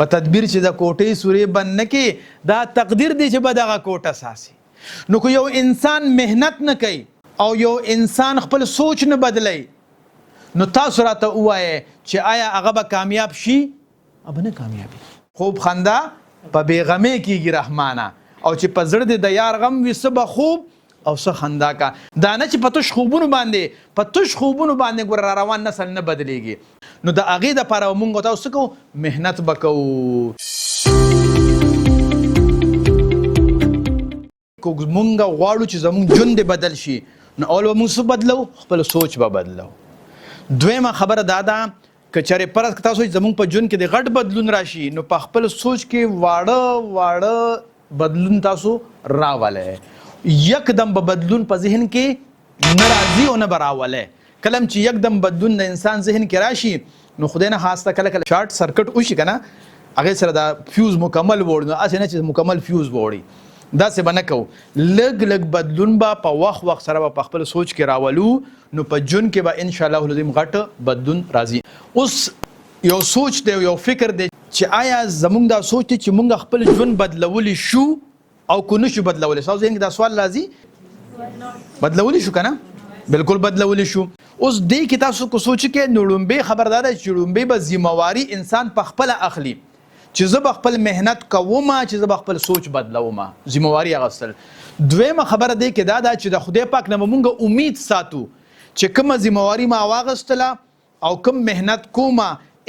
په تدبیر چې د کوټې سورې بند نه کې، دا تقدیر دی چې به دغه کوټه ساسي. نو که یو انسان محنت نه کوي او یو انسان خپل سوچ نه بدلوي، نو تاسو راته ووایئ چې آیا هغه به کامیاب شي؟ به نه کامیابي. خوب خندا په بې غمۍ کیږي رحمانه، او چې په زړه دې د یار غم وي، څه به خوب او څه خندا کا. دا نه چې په تش خوبونو باندې، په تش خوبونو باندې ګوره را روان نسل نه بدلیږي. نو د هغې دپاره به مونږ تاسو څه کوو؟ محنت به کوو. که مونږ غواړو چې زمونږ ژوند دې بدل شي، نو اول به مونږ څه بدلو؟ خپل سوچ به بدلو. دویمه خبره دا ده، که چېرې فرض که تاسو زمونږ په ژوند کې د غټ بدلون راشي، نو په خپل سوچ کې واړه واړه بدلون تاسو راولئ. یکدم به بدلون په ذهن کې نه راځي او نه به راولئ. کله هم چې یکدم بدلون د انسان ذهن کې راشي، نو خدای نه خواسته کله کله شارټ سرکټ وشي که نه، هغې سره دا فیوز مکمل ووړي. نو هسې نه چې مکمل فیوز ووړي، داسې به نه کوو. لږ لږ بدلون به په وخت وخت سره به په خپل سوچ کې راولو، نو په ژوند کې به ان شاء الله العظیم غټ بدلون راځي. اوس یو سوچ دی، یو فکر دی چې آیا زمونږ دا سوچ دی چې مونږ خپل ژوند بدلولی شو او که نشو بدلولی؟ ستاسو ذهن کې دا سوال راځي، بدلولی شو که نه؟ بالکل بدلولی شو. اوس دې کې تاسو کو سوچ کې، نو ړومبی خبر دا ده چې ړومبی به ذمہواری انسان په خپله اخلي چې زه به خپل محنت کوم، چې زه به خپل سوچ بدلوم، ذمہواری اخیستل. دویمه خبره دې کې دا ده چې د خدای پاک نه به مونږ امید ساتو چې کومه ذمہواری ما واغستله او کوم محنت کوم،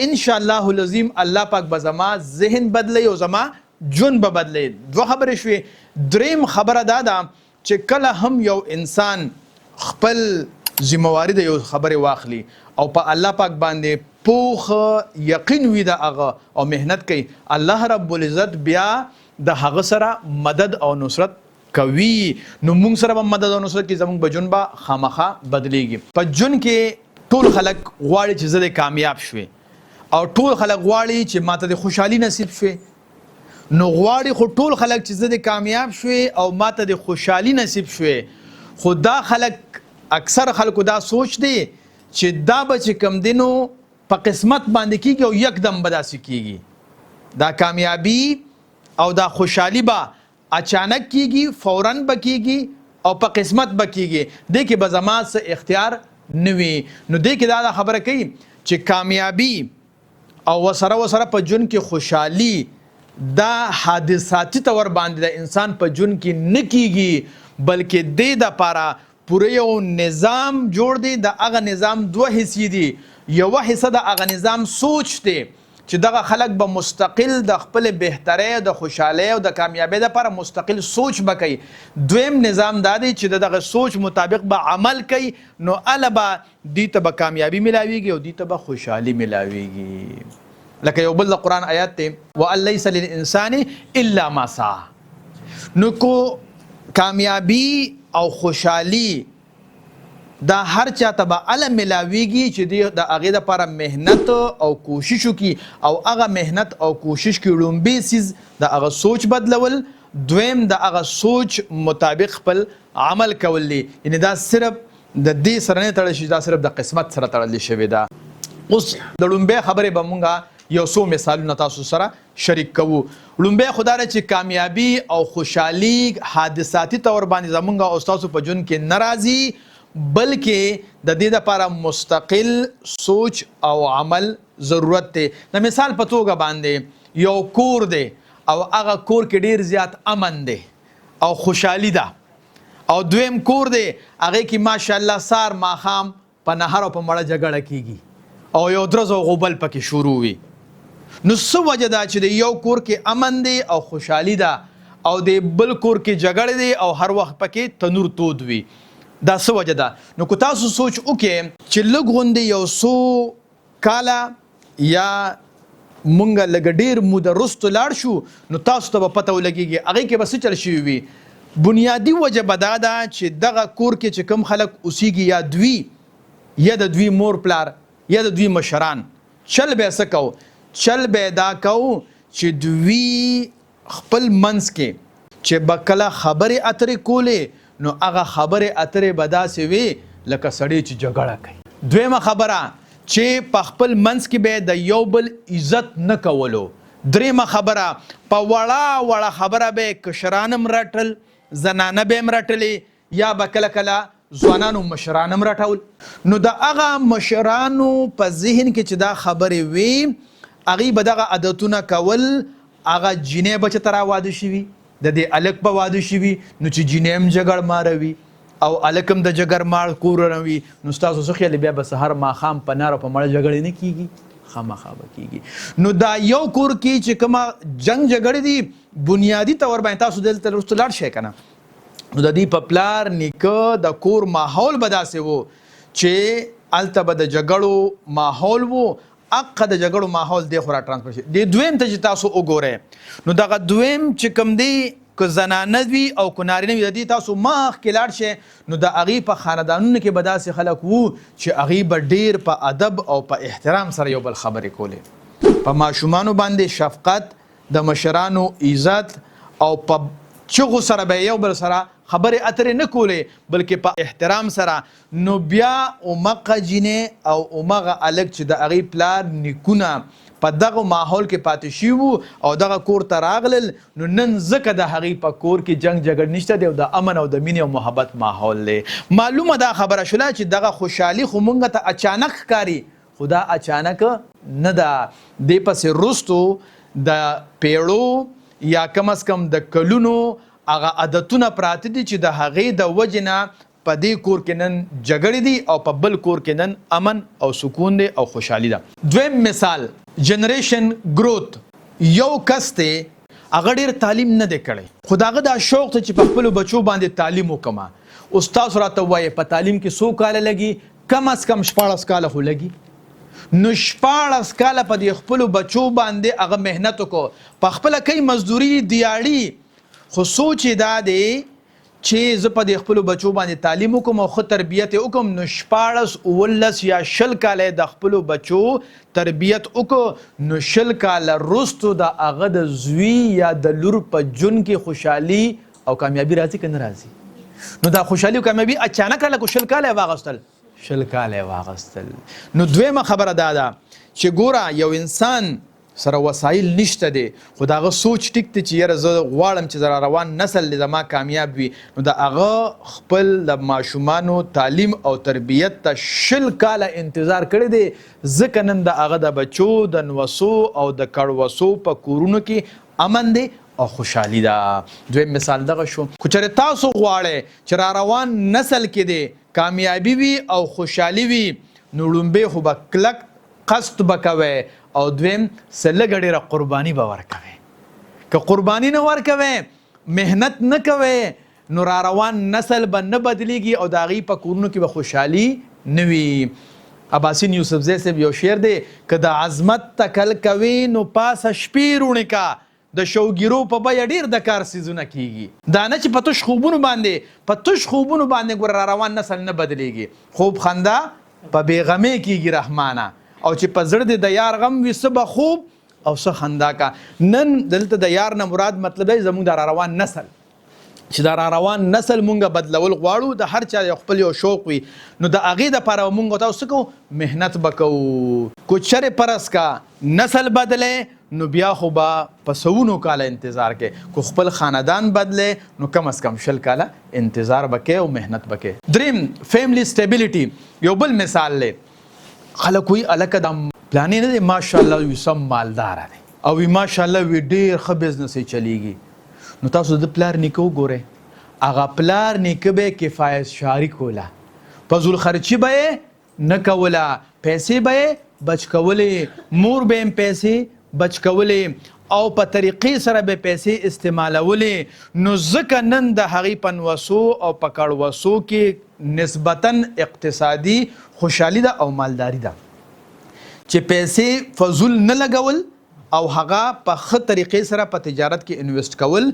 ان شاء الله العظیم الله پاک به زما ذهن بدلوي او زما ژوند به بدلوي. دوه خبرې شوې. دریم خبره دا ده چې کله هم یو انسان خپل ذمہواری د یو خبرې واخلي او په الله پاک باندې پوخ یقین وي د هغه او محنت کوي، الله رب العزت بیا د هغه سره مدد او نصرت کوي. نو مونږ سره به مدد او نصرت کوي، زمونږ به ژوند به خامخا بدلیږي. په ژوند کې ټول خلک غواړي چې زه دې کامیاب شوې، او ټول خلک غواړي چې ماته دې خوشحالي نصیب شوې. نو غواړي خو ټول خلک چې زه دې کامیاب شوې او ماته دې خوشحالي نصیب شوې، خو دا خلک، اکثر خلکو دا سوچ دی چې دا به چې کم دینو په قسمت باندې کیږي او یکدم به داسې کیږي، دا کامیابی او دا خوشحالي به اچانک کیږي، فورا به کیږي او په قسمت به کیږي، دې کې به زما څه اختیار نه وي. نو دې کې دا خبره کوي چې کامیابی او وسره وسره په ژوند کې خوشحالي دا حادثاتي طور باندې د انسان په ژوند کې نه کیږي، بلکې دې دپاره پوره یو نظام جوړ دی. د هغه نظام دوه حصې دي. یوه حصه د هغه نظام سوچ دی چې دغه خلک به مستقل د خپل بهترۍ، د خوشحالۍ او د کامیابۍ لپاره مستقل سوچ به کوي. دویم نظام دا دی چې د دغه سوچ مطابق به عمل کوي، نو هله به دوی ته به کامیابي ملاویږي او دوی ته به خوشحالي ملاویږي. لکه یو بل د قرآن آیات دی، وان لیس للانسان الا ما سعی. نو کو کامیابی او خوشحالي دا هر چاته به اله ملاویږي چې دی د هغې دپاره محنت او کوشش وکړي، او هغه محنت او کوشش کې ړومبی څیز د هغه سوچ بدلول، دویم د هغه سوچ مطابق خپل عمل کول دي. یعنی دا صرف د دې سره نه تړل شي، دا صرف د قسمت سره تړل شوې ده. اوس د ړومبی خبرې به مونږ یو څو مثالونه تاسو سره شریک کوو. ړومبی خو دا ده چې کامیابی او خوشحالي حادثاتي طور باندې زمونږ او ستاسو په ژوند کې نه راځي، بلکې د دې لپاره مستقل سوچ او عمل ضرورت دی. د مثال په توګه باندې یو کور دی او هغه کور کې ډیر زیات امن دی او خوشحالي ده، او دویم کور دی هغې کې ماشاءالله سار ماښام په نهر او په مړه جګړه کیږي او یو درز او غوبل پکې شروع وي. نو څه وجه ده چې د یو کور کې امن دی او خوشحالي ده او د بل کور کې جګړه دی او هر وخت پکې تنور تود وي؟ دا څه وجه ده؟ نو که تاسو سوچ وکړئ چې لږ غوندې یو څو کاله یا مونږ لږ ډیر موده وروسته لاړ شو، نو تاسو ته به پته ولګیږي هغې کې به څه چل شوي وي. بنیادي وجه به دا ده چې دغه کور کې چې کوم خلک اوسیږي، یا دوی یا د دوی مور پلار یا د دوی مشران، چل به څه کو؟ چل به دا کو چې دوی خپل منځ کې چې به کله خبرې اترې کولې، نو هغه خبرې اترې به داسې وې لکه سړی چې جګړه کوي. دویمه خبره چې په خپل منځ کې به د یو بل عزت نه کولو. درېیمه خبره، په وړه وړه خبره به یې کشران هم رټل، زنانه به یې هم رټلې، یا به کله کله ځوانانو مشران هم رټول. نو د هغه مشرانو په ذهن کې چې دا خبرې وې، هغوی به دغه عادتونه کول. هغه جینۍ به چېرته را واده شوي، د دې هلک به واده شوي، نو چې جینۍ هم جګړ ماره وي او هلک هم د جګر مار کورونه وي، نو ستاسو څه خیال، بیا به سهار ماښام په نار او په مړه جګړې نه کیږي؟ خامخا به کیږي. نو دا یو کور کې چې کومه جنگ جګړې دي، بنیادي طور باندې تاسو دلته وروسته لاړ شئ که نه، نو د دې په پلار نیکه د کور ماحول به داسې وو چې هلته به د جګړو ماحول وو. اقه د جګړو ماحول دی خو را ترانسفر شي. د دویم ته چې تاسو وګورئ، نو دغه دویم چې کوم دی، که زنانه وي او که نارینه وي، د دې تاسو مخکې لاړ شئ، نو د هغې په خاندانونو کې به داسې خلک وو چې هغوی به ډېر په ادب او په احترام سره یو بل خبرې کولې، په ماشومانو باندې شفقت، د مشرانو عزت، او په چغو سره به یو بل سره خبرې اترې نه کولې، بلکې په احترام سره. نو بیا اومقه جینۍ او اومغه هلک چې د هغې پلار نیکونه په دغه ماحول کې پاتې شوي وو او دغه کور ته راغلل، نو نن ځکه د هغې په کور کې جنګ جګړ نشته دی او د امن او د مینې او محبت ماحول دی. معلومه دا خبره شوله چې دغه خوشحالي خو مونږ ته اچانک ښکاري، خو دا اچانک نه ده. دې پسې وروستو د پیړو یا کم از کم د کلونو هغه عادتونه پراته دي چې د هغې د وجې نه په دې کور کې نن جګړې دي او په بل کور کې نن امن او سکون دی او خوشحالي ده. دویم مثال، جنریشن ګروت. یو کس دی، هغه ډیر تعلیم نه دی کړی، خو د هغه دا شوق دی چې په خپلو بچو باندې تعلیم وکړم. اوس تاسو راته ووایئ، په تعلیم کې څو کاله لګي؟ کم از کم 16 کاله خو لګي. نو 16 کاله په دې خپلو بچو باندې هغه محنت وکړو، په خپله کوي مزدوري دیاړي، خو سوچ یې دا دی چې زه په دې خپلو بچو باندې تعلیم وکړم او ښه تربیت یې وکړم. نو 16، 17 یا 20 کاله یې د خپلو بچو تربیت وکړو، نو 20 کاله وروسته د هغه د زوی یا د لور په ژوند کې خوشحالي او کامیابي راځي که نه راځي؟ نو دا خوشحالي او کامیابي اچانک راغله که 20 کاله یې واغستل؟ 20 کاله یې واغستل. نو دویمه خبره دا ده چې ګوره، یو انسان سره وسایل نشته دی، خو د هغه سوچ ټیک دی چې یاره زه غواړم چې را روان نسل دې زما کامیاب وي، نو د هغه خپل د ماشومانو تعلیم او تربیت ته 20 کاله انتظار کړی دی، ځکه نن د هغه د بچو د نوسو او د کړوسو په کورونو کې امن دی او خوشحالي ده. دویم مثال دغه شو. که چېرې تاسو غواړئ چې را روان نسل کې دې کامیابي وي او خوشحالي وي، نو ړومبی خو به کلک قصد به کوی او دویم څه لږه ډېره قرباني به ورکوی. که قرباني نه ورکوی، محنت نه کوی، نو را روان نسل به نه بدلیږي او د هغوی په کورونو کې به خوشحالي نه وي. اباسین یوسفزی صاحب یو شعر دی، که د عظمت تکل کوې نو پاسه شپې روڼې کا، د شوګیرو په بیه ډیر د کار څیزونه کیږي. دا نه چې په تش خوبونو باندې، په تش خوبونو باندې ګوره را روان نسل نه بدلیږي. خوب خندا په بې غمۍ کیږي رحمانه، او چې په زړه دې د یار غم وي، څه به خوب او څه خندا کا. نن دلته د یار نه مراد مطلب دی زموږ د را روان نسل، چې دا را روان نسل مونږ بدلول غواړو. د هر چا یو خپل یو شوق وي، نو د هغې دپاره به مونږ تاسو څه کوو؟ محنت به کوو. که چېرې فرض کا نسل بدلی، نو بیا خو به په سوونو کاله انتظار کې، که خپل خاندان بدلی نو کم از کم 20 کاله انتظار به کوې او محنت به کوې. دریم، فیملی سټیبিলিټي. یو بل مثال دی. خلک وایي هلکه دا پلانې نه دی، ماشاءالله وي سم مالداره دی او وي ماشاءالله وي ډېر ښه بزنس یې چلیږي. نو تاسو د پلار نیکه وګورئ، هغه پلار نیکه به کفایت شعاري کوله، فضول خرچي به یې نه کوله، پیسې به یې بچ کولې، مور به یې پیسې بچ کولې او په طریقې سره به پیسې استعمالولې. نو ځکه نن د هغې په نوسو او په کړوسو کې نسبتاً اقتصادي خوشحالي ده او مالداري ده، چې پیسې فضول نه لګول او هغه په ښه طریقې سره په تجارت کې انویسټ کول،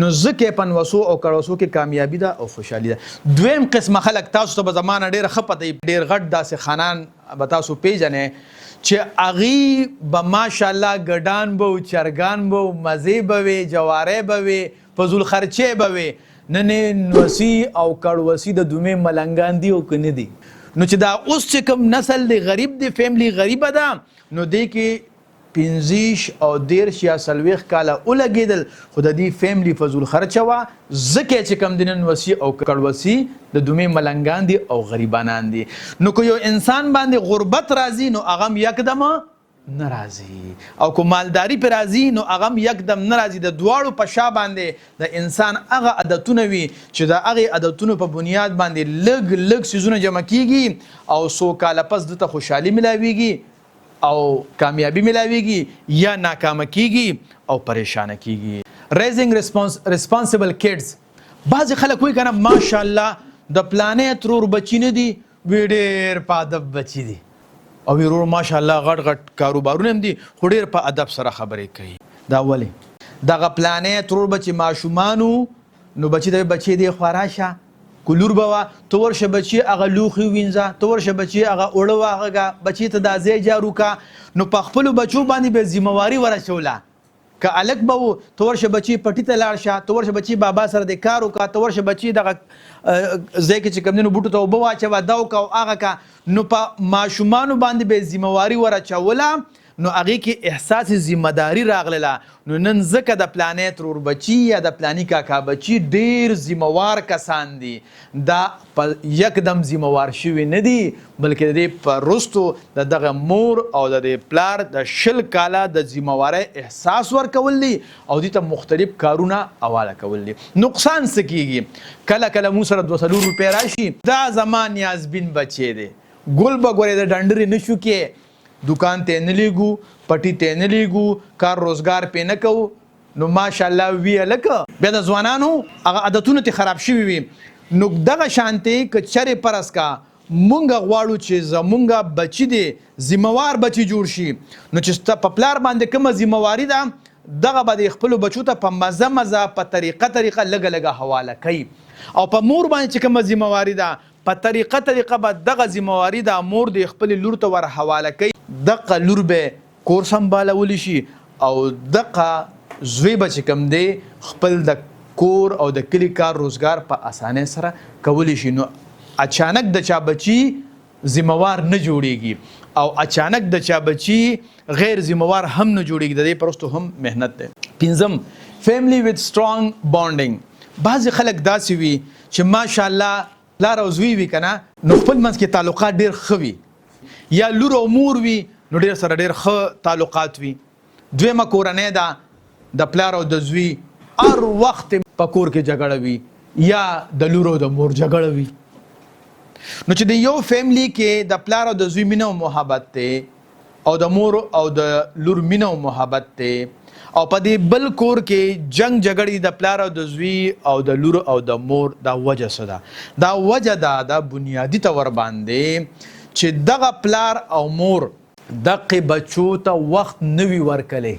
نو ځکه یې په نوسو او کړوسو کې کامیابي ده او خوشحالي ده. دویم قسمه خلک تاسو ته به زما نه ډېره ښه پته وي، ډېر غټ داسې خانان به تاسو پېژنئ چې هغوی به ماشاءالله ګډان به وو، چرګان به وو، مزې به وې، جواری به وې، فضول خرچې به وې. نن یې نوسي او کړوسي د دومې ملنګان دي او که نه دي؟ نو چې دا اوس چې کوم نسل دی غریب دی، فیملی غریبه ده، نو دې کې 25 او 30 یا 40 کاله ولګېدل، خو د دې فیملی فضول خرچه وه، ځکه چې کوم دی نن وسی او کړوسی د دومې ملنګان دي او غریبانان دي. نو که یو انسان باندې غربت راځي نو هغه هم یکدم نه راځي، او که مالداری پرې راځي نو هغه هم یکدم نه راځي. د دواړو په شا باندې د انسان هغه عادتونه وي چې د هغې عادتونو په بنیاد باندې لږ لږ څیزونه جمع کیږي او څو کاله پس ده ته خوشحالي ملاویږي او کامیابی ملاویږي یا ناکامه کیږي او پریشانه کیږي. Raising Responsible Kids. بعضې خلک وایي که نه ماشاءالله د پلانې ترور بچي نه دي، وی ډېر په ادب بچي دي، او وی ورور ماشاءالله غټ غټ کاروبارونه هم دي خو ډېر په ادب سره خبرې کوي. دا ولې؟ دغه پلانې ترور به چې ماشومانو نو بچي ته بچې دې خوا راشه، که لور به وه ته ورشه بچي هغه لوښي ووینځه، ته ورشه بچي هغه اوړه واغږه، بچي ته دا ځای جارو که. نو په خپلو بچو باندې به ذمه واري ورچوله. که هلک به و ته ورشه بچي پټي ته لاړ شه، ته ورشه بچي بابا سره دې کار وکړه، ته ورشه بچي دغه ځای کې چې کوم دی نو بوټو ته اوبه واچوه، دا وکړه او هغه که. نو په ماشومانو باندې به یې ذمه واري ور اچوله، نو هغې کې احساس ذمه داري راغلله. نو نن ځکه د پلانې ترور بچي یا د پلاني کاکا بچي ډېر ذمه وار کسان دي. دا په یکدم ذمه وار شوي نه دي، بلکې د دې په وروستو د دغه مور او د دې پلار د 20 کاله د ذمه وارۍ احساس ورکول دي او دې ته مختلف کارونه حواله کول دي. نقصان څه کیږي؟ کله کله موږ سره 2 4 روپۍ راشي، دا زما نیازبین بچی دی، ګل به ګورې د ډنډرې نشو کې، دوکان ته نه لیږو، پټي ته نه لیږو، کار روزګار پې نه کوو، نو ماشاءالله وی هلک بیا د ځوانانو هغه عادتونه ته خراب شوي وي. نو دغه شانتې که چرې فرض کا مونږ غواړو چې زمونږ بچی دی ذمہوار بچی جوړ شي، نو چې ستا په پلار باندې کومه ذمہواري ده دغه به د خپلو بچو ته په مزه مزه، په طریقه طریقه، لږه لږه حواله کوي، او په مور باندې چې کومه ذمہواري ده په طریقه طریقه به دغه ذمہواري د مور د خپلې لور ته ور حواله کوي. دغه لور به کور سمبالولی شي او دغه زوی به چې کوم دی خپل د کور او د کلي کار روزګار په اسانۍ سره کولی شي. نو اچانک د چا بچي ذمہوار نه جوړیږي او اچانک د چا بچي غیر ذمہوار هم نه جوړیږي، د دې پرستو هم محنت دی. پنځم، family with strong bonding. بعضې خلک داسې وي چې ماشاءالله پلار او زوی وي که نه، نو خپل منځ کې تعلقات ډېر ښه وي، یا لور او مور وي نو ډېر سره ډېر ښه تعلقات وي. دویمه کورنۍ ده د پلار او د زوی، هر وخت په کور کې جګړه وي یا د لور او د مور جګړه وي. نو چې د یو فیملی کې د پلار او د زوی مینه او محبت دی او د مور او د لور مینه او محبت دی، او په دې بل کور کې جنگ جګړې د پلار او د زوی او د لور او د مور، دا وجه څه ده؟ دا وجه دا ده بنیادي طور باندې چې دغه پلار او مور دقه بچو ته وخت نه وي ورکلی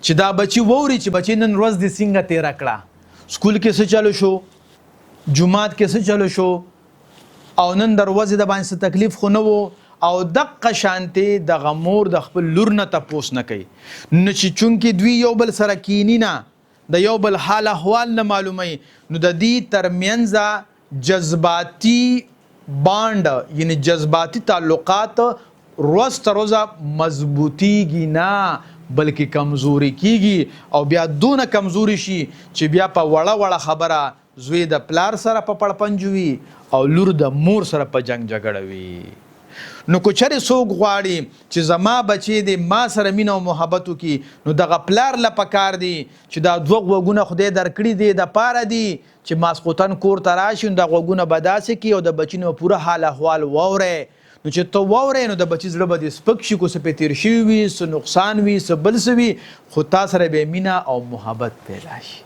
چې دا بچي ووري چې بچي نن ورځ دې څنګه تیره کړه، سکول کې څه چلو شو، جومات کې څه چلو شو، او نن دروازې د باندې څه تکلیف خو نه وو. او دقه شانتې دغه مور د خپل لور نه تپوس نه کوي. نو چې چونکې دوی یو بل سره کینی نه، د یو بل حال احوال نه معلوموي، نو د دې ترمنځ جذباتي bond یعنی جذباتي تعلقات ورځ تر ورځه مضبوطیږي نه، بلکې کمزوري کیږي، او بیا دونه کمزوري شي چې بیا په وړه وړه خبره زوی د پلار سره په پړپنجو وي او لور د مور سره په جنگ جګړه وي. نو که چېرې څوک غواړي چې زما بچی دې ما سره مینه او محبت وکړي، نو دغه پلار له پکار دی چې دا دوه غوږونه خدای درکړي دي د پاره دي چې ماسخوتن کور ته راشي، نو دا غوږونه به داسې کړي او د بچي نه پوره حال احوال واورې. نو چې ته واورې نو د بچي زړه به دې سپک شي، که څه پرې تېر شوي وي، څه نقصان وي، څه بل څه وي، خو تا سره به مینه او محبت پیدا شي.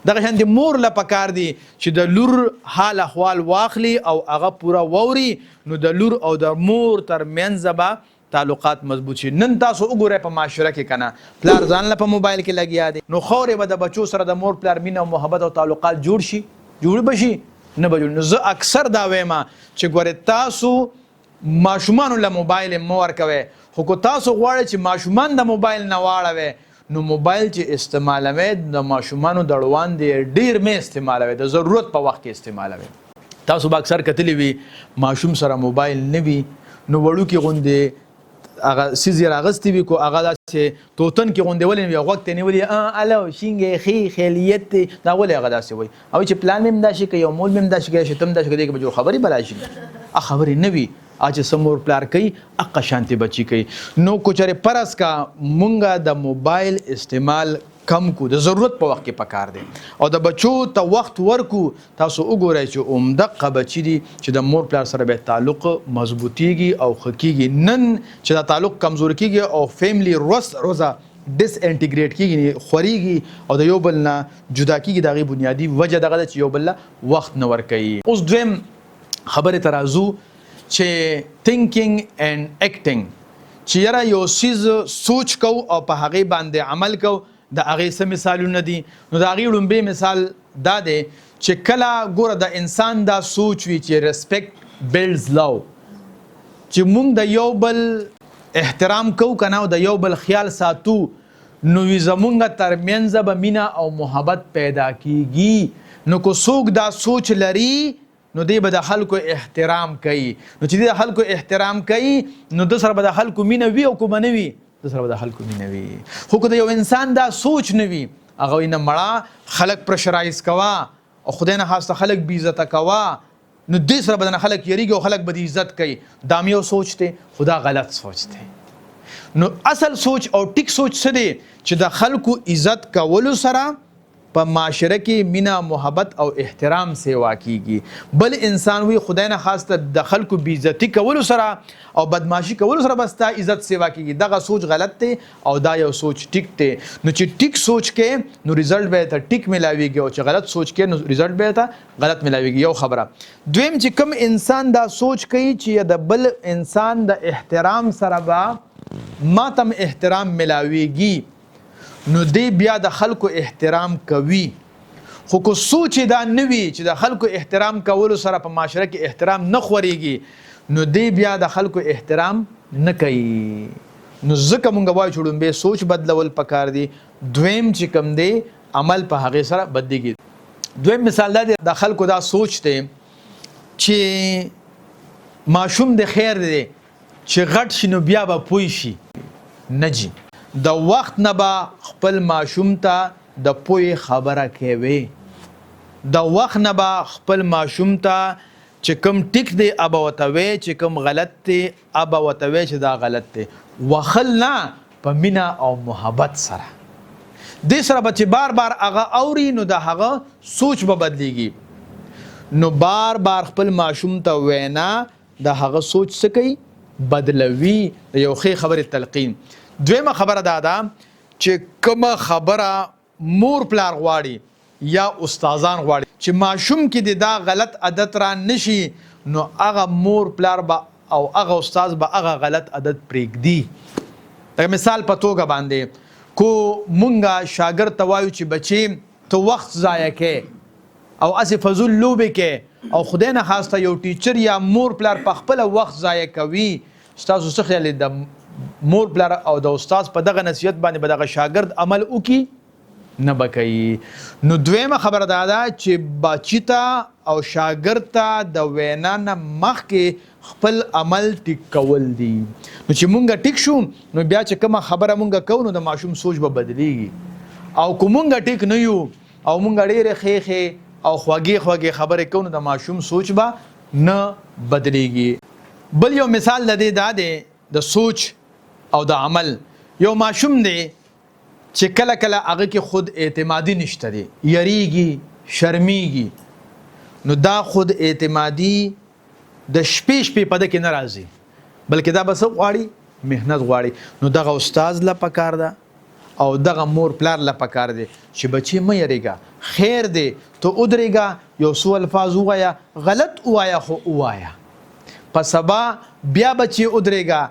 دغه شان د مور له پکار دی چې د لور حال احوال واخلي او هغه پوره ووري، نو د لور او د مور تر منځ به تعلقات مضبوط شي. نن تاسو وګورئ په معاشره کې کنه پلار ځان له په موبایل کې لګیا دی، نو خورې به د بچو سره د مور پلار مینه او محبت او تعلقات جوړ شي؟ جوړ به شي؟ نه به جوړ. نو زه اکثر دا وایم چې ګورې تاسو ماشومانو له موبایل مه ورکوئ، خو که تاسو غواړئ چې ماشومان د موبایل نه واړوئ، نو موبایل چې استعمالوئ د ماشومانو د وړاندې ډیر مه استعمالوئ، د ضرورت په وخت کې استعمالوئ. تاسو به اکثر کتلی وي ماشوم سره موبایل نه وي، نو وړوکي غوندې هغه څیز یې راغستې وي کو هغه چې توتن کې غوندې ولې وي، غوږ ته نیولي الو شینګې ښې خیلیت دی، دا ولې هغه داسې وایي؟ او چې پلان مې هم داسې کوي او مول مې هم داسې کوي، چې ته هم داسې کوې، دې کې به جوړ خبرې به راشي. خبرې نه وي، چې څه مور پلار کوي هغه شانتې بچي کوي. نو که چېرې فرض که مونږ د موبایل استعمال کم کو، د ضرورت په وخت کې پکار دی، او د بچو ته وخت ورکو، تاسو وګورئ چې عمدقه بچي دي چې د مور پلار سره به تعلق مضبوطیږي او ښه کیږي. نن چې دا تعلق کمزور کیږي او فیملی روز روزه ډس انټیګریټ کیږي، خوریږي او د یو بل نه جدا کیږي، د هغې بنیادي وجه دغه ده چې یو بل له وخت نه ورکوي. اوس دویم خبرې ته راځو چې تینکینګ اینډ اکټینګ، چې یاره یو څیز سوچ کو او په هغې باندې عمل کو، د هغې څه مثالونه دي؟ نو د هغې ړومبی مثال دا دی چې کله ګوره د انسان دا سوچ وي چې ریسپیکټ بیلډز لو، چې مونږ د یو بل احترام کو که نه او د یو بل خیال ساتو، نو وي زمونږ ترمنځ به مینه او محبت پیدا کیږي. نو که څوک دا سوچ لري نو دی به د خلکو احترام کوي، نو چې دی د خلکو احترام کوي نو د سره به د خلکو مینه وي، او که به نه وي د سره به د خلکو مینه وي. خو که د یو انسان دا سوچ نه وي، هغه وایي نه مړه خلک پرشرایز کوه او خدای نه خواسته خلک بې عزته کوه، نو دې سره به د خلک یریږي او خلک به دې عزت کوي. دا هم یو سوچ دی، خو دا غلط سوچ دی. نو اصل سوچ او ټیک سوچ څه دی؟ چې د خلکو عزت کولو سره په معاشره کې مینه، محبت او احترام سیوا کیږي. بل انسان وی خدای نه خواسته د خلکو بې عزتي کولو سره او بدمعاشي کولو سره به ستا عزت سیوا کیږي، دغه سوچ غلط دی او دا یو سوچ ټیک دی. نو چې ټیک سوچ کې نو ریزلټ به ته ټیک ملاویږي، او چې غلط سوچ کې نو ریزلټ به ته غلط ملاویږي. یو خبره. دویم چې کوم انسان دا سوچ کوي چې د بل انسان د احترام سره به ماتم احترام ملاویږي، نو دی بیا د خلکو احترام کوي. خو که سوچ دا نه وي چې د خلکو احترام کولو سره په معاشره کې احترام نه خورېږي، نو دی بیا د خلکو احترام نه کوي. نو ځکه مونږ وایو چې ړومبی سوچ بدلول پکار دي، دویم چې کوم دی عمل په هغې سره بدلېږي. دویم مثال دا دی، د خلکو دا سوچ دی چې ماشوم د خیر دی چې غټ شي نو بیا به پوه شي. نه جي، د وخت نه به خپل ماشوم ته د پوهې خبره کوي، د وخت نه به خپل ماشوم ته چې کوم ټیک دی ابه ورته وایې، چې کوم غلط دی ابه ورته وایې چې دا غلط دی. وخل نه، په مینه او محبت سره. دې سره به چې بار بار هغه اوري نو د هغه سوچ به بدلیږي. نو بار بار خپل ماشوم ته وینا د هغه سوچ څه کوي؟ بدلوي، د یو ښې خبرې تلقین. دویمه خبره دا ده چې کومه خبره مور پلار غواړي یا استادان غواړي چې ماشوم کې دې دا غلط عادت را نشي، نو هغه مور پلار به او هغه استاد به هغه غلط عادت پرېږدي. د مثال په توګه باندې کو مونږه شاګرد ته وایو چې بچې ته وخت ضایع کې او هسې فضول لوبې کې، او خدای نه خواسته یو ټیچر یا مور پلار په خپله وخت ضایع کوي، ستاسو څه خیال دی د مور پلار او د استاد په دغه نصیحت باندې به دغه شاګرد عمل وکړي؟ نه به کوي. نو دویمه خبره دا ده چې بچي ته او شاګرد ته د وینا نه مخکې خپل عمل ټیک کول دي. نو چې مونږ ټیک شو نو بیا چې کومه خبره مونږ کوو نو د ماشوم سوچ به بدلیږي. او که مونږ ټیک نه یو او مونږ ډېرې ښې ښې او خوږې خوږې خبرې کوو نو د ماشوم سوچ به نه بدلیږي. بل یو مثال د دې دا دی د سوچ او د عمل. یو ماشوم دی چې کله کله هغه کې خود اعتمادي نشته دی، یریږي، شرمیږي، نو دا خود اعتمادي د شپې شپې په ده کې نه راځي، بلکې دا به څه غواړي؟ محنت غواړي. نو دغه استاد له پکار ده او دغه مور پلار له پکار دی چې بچې مه یریږه، خیر دی، ته ودرېږه، یو څو الفاظ ووایه، غلط ووایه خو ووایه، په سبا بیا بچې ودرېږه،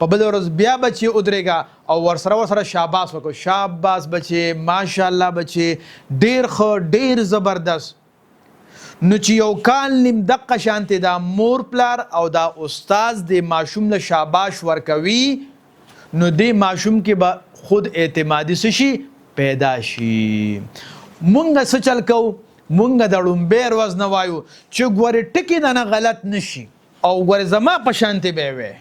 په بله ورځ بیا بچې ودرېږه او ورسره ورسره شاباس وکړه، شاباس بچې، ماشاءالله بچې، ډېر ښه، ډېر زبردست. نو چې یو کال نیم دقه شانتې دا مور پلار او دا استاد دې ماشوم له شاباش ورکوي، نو دې ماشوم کې به خود اعتمادي څه شي؟ پیدا شي. مونږ څه چل کوو؟ مونږ د ړومبی ورځ نه وایو چې ګورې ټکي د نه غلط نه شي او ګورې زما په شانتې به وی.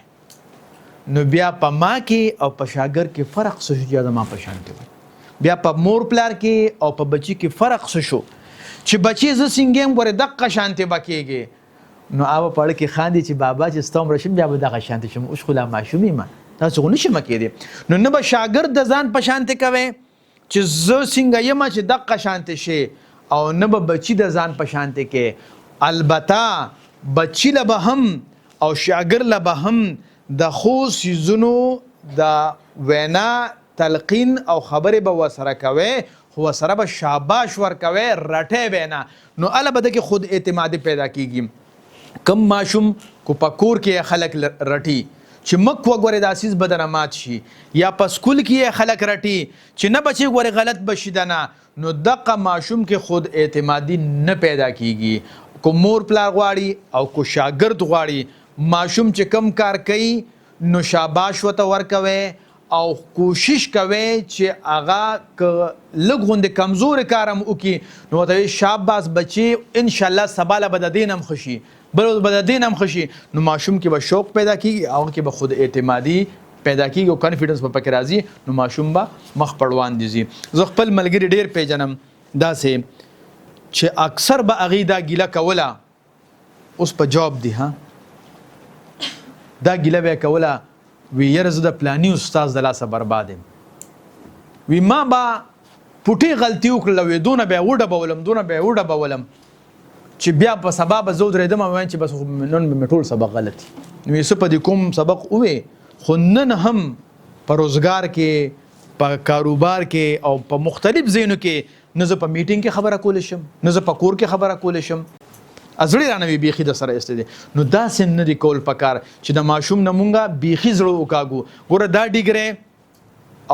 نو بیا په ما کې او په شاګرد کې فرق څه شو چې زما په شانتې وای؟ بیا په مور پلار کې او په بچی کې فرق څه شو چې بچی زه څنګه یم ګورې دقه شانتې به کېږي؟ نو هغه په اړه کې خاندي چې بابا چې ستا عمر شم بیا به دغه شانتې شم، اوس خو لا ماشوم یم، داسې خو نه شم کېدی. نو نه به شاګرد د ځان په شانتې کوی چې زه څنګه یم چې دقه شانتې شي، او نه به بچی د ځان په شانتې کې. البته بچی له به هم او شاګرد له به هم د ښو څیزونو د وینا تلقین او خبرې به ورسره کوی، خو ورسره به شاباش ورکوی، رټی به نه، نو هله به ده کې خود اعتمادي پیدا کیږي. کوم ماشوم کو په کور کې یې خلک رټي چې مه کوه ګورې دا څیز به درنه مات شي، یا په سکول کې یې خلک رټي چې نه بچې ګورې غلط به شي دنه، نو دقه ماشوم کې خود اعتمادي نه پیدا کیږي. کو مور پلار غواړي او کو شاګرد غواړي ماشوم چې کوم کار کوي نو شاباش ورته ورکوي او کوشش کوي چې هغه که لږ غوندې کمزورې کار هم وکړي نو ورته وایي شاباس بچې، ان شاء الله سبا له به د دې نه هم ښه شي، بله ورځ به د دې نه هم ښه شي. نو ماشوم کې به شوق پیدا کیږي، هغه کې به خود اعتمادي پیدا کیږي او کانفیډنس به پکې راځي، نو ماشوم به مخ په وړاندې ځي. زه خپل ملګري ډېر پېژنم داسې چې اکثر به هغوی دا ګیله کوله، اوس په جاب دی ها، دا ګیله به کوله وی یاره زه د پلانی استاد د لاسه برباد یم، وی ما به پوټې غلطي وکړله، وی دونه به یې وډبولم، دونه به یې وډبولم چې بیا په سبا به زه ودرېدم او وایم چې بس نن به مې ټول سبق غلط وي. نو یې څه په دې کوم سبق ووې، خو نن هم په روزګار کې، په کاروبار کې او په مختلف ځایونو کې نه زه په میټینګ کې خبره کولی شم، نه زه په کور کې خبره کولی شم، زړه رانه وي بیخي د سره ایستی دی. نو داسې نه دی کول پکار چې د ماشوم نه مونږه بیخي زړه وکاږو. ګوره دا ډیګری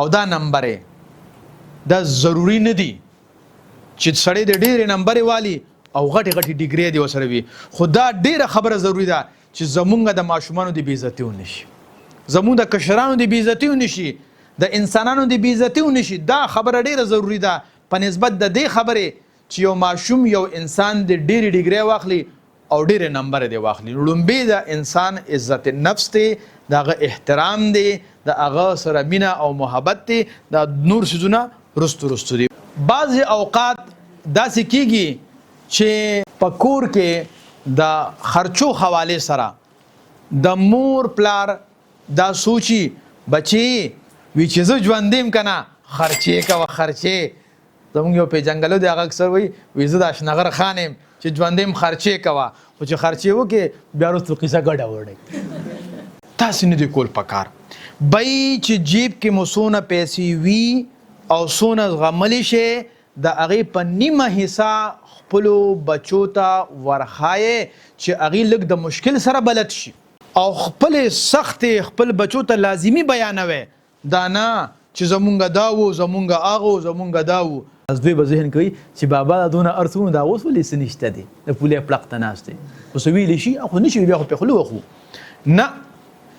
او دا نمبرې دا ضروري نه دي چې سړی د ډېرې نمبرې والي او غټې غټې ډیګرې دې ورسره وي، خو دا ډېره خبره ضروري ده چې زمونږ د ماشومانو دې بې عزتي ونه شي، زمونږ د کشرانو دې بې عزتي ونه شي، د انسانانو دې بې عزتي ونه شي. دا خبره ډېره ضروري ده په نسبت د دې خبرې چې یو ماشوم یو انسان دې ډېرې ډیګرې واخلي او ډېرې نمبرې دې واخلي. لومبی د انسان عزت نفس دی، د هغه احترام دی، د هغه سره مینه او محبت دی، دا نور څیزونه رستو رستو دي. بعضې اوقات داسې کیږي چې په کور کې د خرچو حوالې سره د مور پلار دا سوچي بچي وي چې زه ژوندی یم که نه، خرچې کوه خرچې. زموږ یو پېژنګلو دی، هغه اکثر وایي وي زه د اشنغر خان یم چې ژوندی یم خرچې کوه، خو چې خرچې وکړې بیا وروسته قصه ګډه وړئ. تاسې نه دي کول پکار بی چې جیب کې مو څونه پیسې وي او څونه زغملی شئ د هغې په نیمه حصه خپلو بچو ته ورښایئ چې هغوی لږ د مشکل سره بلد شي، او خپلې سختې خپل بچو ته لازمي بیانوئ، دا نه چې زمونږ دا وو، زمونږ هغه وو، زمونږ دا وو. از دوی به ذهن کوي چې بابا دا دونه هر څه وو نو دا اوس ولې څه نشته دی، د پولې پړق ته ناست دی، خو څه ویلی شي؟ خو نه شي، بیا خو پرې خوله وخو. نه،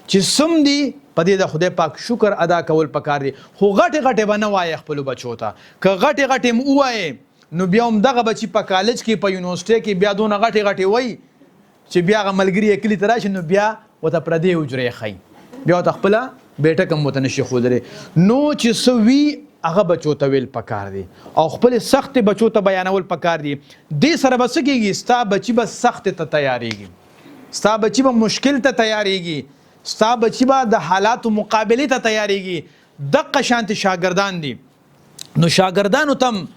چې څم دي په دې د خدای پاک شکر ادا کول پکار دي، خو غټې غټې به نه وایې خپلو بچو ته. که غټې غټې هم ووایې نو بیا هم دغه بچي په کالج کې په یونیورسټۍ کې بیا دونه غټې غټې وایي چې بیا هغه ملګري یې کلي ته راشي نو بیا ورته پردې حجرې ښیي، بیا ورته خپله بیټک هم ورته نشي ښودلی. نو چې څه وي هغه بچو ته ویل پکار دي او خپلې سختې بچو ته بیانول پکار دي. دې سره به څه کېږي؟ ستا بچي به سختې ته تیارېږي، ستا بچي به مشکل ته تیارېږي، ستا بچي به د حالاتو مقابلې ته تیارېږي. دقه شانتې شاګردان دي، نو شاګردانو ته هم